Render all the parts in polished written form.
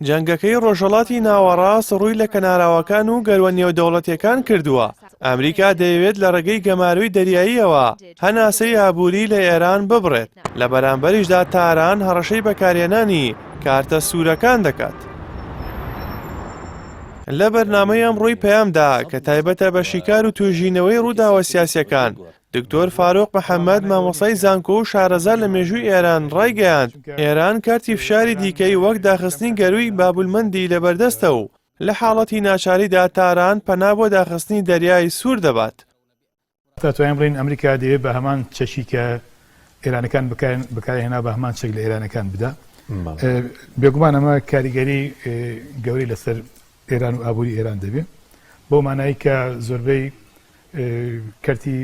جەنگەکەی ڕۆژهەڵاتی ناوەڕاست ڕووی لە کەناراوەکان و گەروە نێودەوڵەتیەکان کردووە، ئەمریکا دەیەوێت لە ڕێگەی گەمارۆی دەریاییەوە هەناسەی ئابووری لە ئێران ببڕێت، لە بەرامبەریشدا تاران هەڕەشەی بەکارهێنانی کارتە سوورەکان دەکات. لە بەرنامەی ئەمڕۆی پەیامدا کە تایبەتە بە شیکار و توێژینەوەی ڕووداوە سیاسیەکان، دکتۆر فاروق محەمەد مامۆستای زانکۆ و شارەزا لە مێژووی ئێران ڕایگەیاند، ئێران کارتی فشاری دیکەی وەک داخستنی گەرووی بابولمەندی لەبەردەستە و لە حاڵەتی ناچاریدا تاران پەنا بۆ داخستنی دەریای سوور دەبات. دەتوانین بڵێین ئەمریکا دەیەوێت بە هەمان چەکی کە ئێرانەکان بەکاریان هێنا بە هەمان چەک لە ئێرانەکان بدا. بێگومان ئەمە کاریگەری گەورەی لەسەر ئێران و ئابووری ئێران دەبێت بەو مانایی کە زۆربەی کەرتی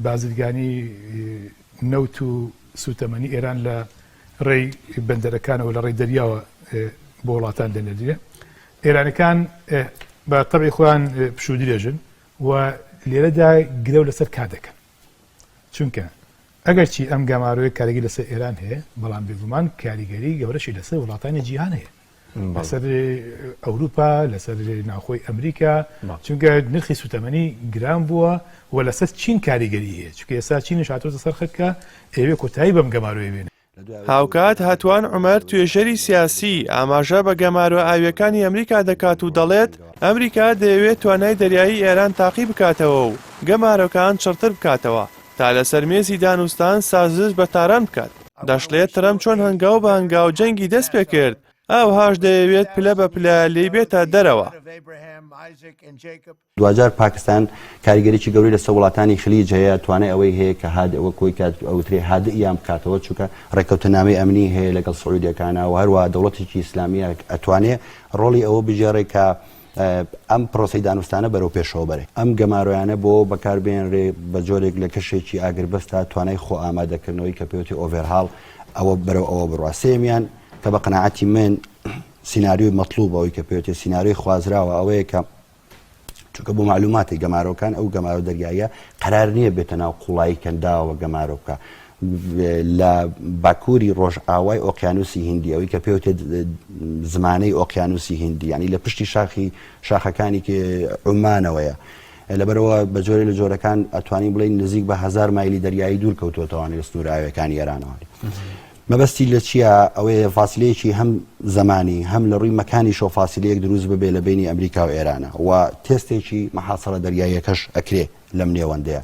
بازرگانی نەوت و سوتەمەنی ئێران لە ڕێی بەندەرەکانەوە لە ڕێی دەریاوە بۆ وڵاتان دەنێردرێ. ئێرانەکان بە تەبعی خۆیان پشوو درێژن و لێرەدا گرەو لەسەر کات دەکەن. چونکە ئەگەرچی ئەم گەمارۆیە کاریگەری لەسەر ئێران هەیە، بەڵام بێگومان کاریگەری گەورەشی لەسەر وڵاتانی جیهان هەیە. لەسەر ئەوروپا، لەسەر ناوخۆی ئەمریکا، چونکە نرخی سوتەمەنی گران بووە و لەسەر چین کاریگەری هەیە، چونکە ئێستا چینیش هاتۆتە سەر خەت کە ئەیەوێ کۆتایی بەم گەمارۆیە بێنێ. هاوکات هاتوان عومەر توێژەری سیاسی ئاماژە بە گەمارۆ ئاوییەکانی ئەمریکا دەکات و دەڵێت، ئەمریکا دەیەوێت توانای دەریایی ئێران تاقی بکاتەوە و گەمارۆکان چڕتر بکاتەوە تا لەسەر مێزی دانوستان سازش بە تاران بکات. دەشڵێت ترەمپ چۆن هەنگاو بە هەنگاو جەنگی دەستپێکرد، ئاوهاش دەیەوێت پلە بە پلە لێی بێتە دەرەوە. دواجار پاکستان کاریگەریی گەورەی لەسەر وڵاتانی خلیج هەیە، توانای ئەوەی هەیە کە هادئ وەک خۆی کە ئەوترێ هادئیان بکاتەوە، چونکە ڕێککەوتننامەی ئەمنی هەیە لەگەڵ سعودیەکانا و هەروەها دەوڵەتێکی ئیسلامییە ئەتوانێ ڕۆڵی ئەوە بگێڕێ کە ئەم پرۆسەی دانوستانە بەرەو پێشەوە بەرێ. ئەم گەمارۆیانە بۆ بەکار بێنرێ بە جۆرێک لە کەشێکی ئاگربەستا توانای خۆ ئامادەکردنەوەی کە پێوتێ overhaul ئەوە بەرەو ئەوە بڕوا. سێیەمیان کە بە قەناعەتی من سیناریۆی مەتڵوب ئەوەی کە پێوتێ سیناریۆی خوازراوە ئەوەیە کە چونکە بۆ مەعلوماتی گەمارۆکان ئەو گەمارۆ دەریاییە قەرار نییە بێتە ناو قوڵایی کەنداوە گەمارۆ بکە لە باکووری ڕۆژئاوای ئۆقیانوسی هندی ئەوەی کە پێوتێت زمانەی ئۆقیانوسی هندی ینی لە پشتی شاخی شاخەکانی عومانەوەیە لەبەرەوە بە جۆرە لە جۆرەکان ئەتوانین بڵین نزیک بە هزار مایلی دەریایی دوور کەوتوەتەوانێ لە سنوور ئاوەکانی ئێرانەوە مەبەستی لە چییە؟ ئەوەیە فاسیلەیەکی هەم زەمانی هەم لە ڕووی مەکانیشەوە فاسیلەیەک دروست ببێ لە بەینی ئەمریکا و ئێرانە و تێستێکی مەحاسەرە دەریاییەکەش ئەکرێ لەم نێوەندەیە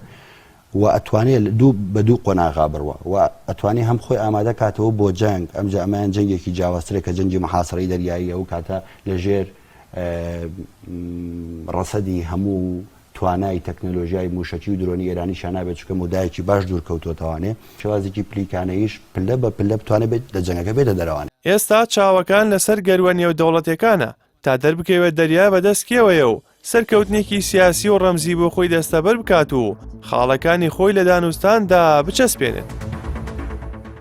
و ئەتوانێ دوو بە دوو قۆناغا بڕوا و ئەتوانێ هەم خۆی ئامادە کاتەوە بۆ جەنگ ئەمجا ئەمەیان جەنگێکی جیاوازترە کە جەنگی محاسرەی دەریاییە و کاتە لە ژێر ڕەسەدی هەموو توانای تەکنەلۆژیای مووشەکی و درۆنی ئێرانیشیان نابێت، چونکە مەودایەکی باش دوور کەوتووەتەوانێ، شێوازێکی پلیکانەییش پلە بە پلە بتوانێت بێت لە جەنگەکە بێتە دەرەوانێ. ئێستا چاوەکان لەسەر گەرووە نێودەوڵەتیەکانە تا دەربکەوێت دەریا بەدەست کێوەیە و سەرکەوتنێکی سیاسی و ڕەمزی بۆ خۆی دەستەبەر بکات و خاڵەکانی خۆی لە دانوستاندا بچەسپێنێت.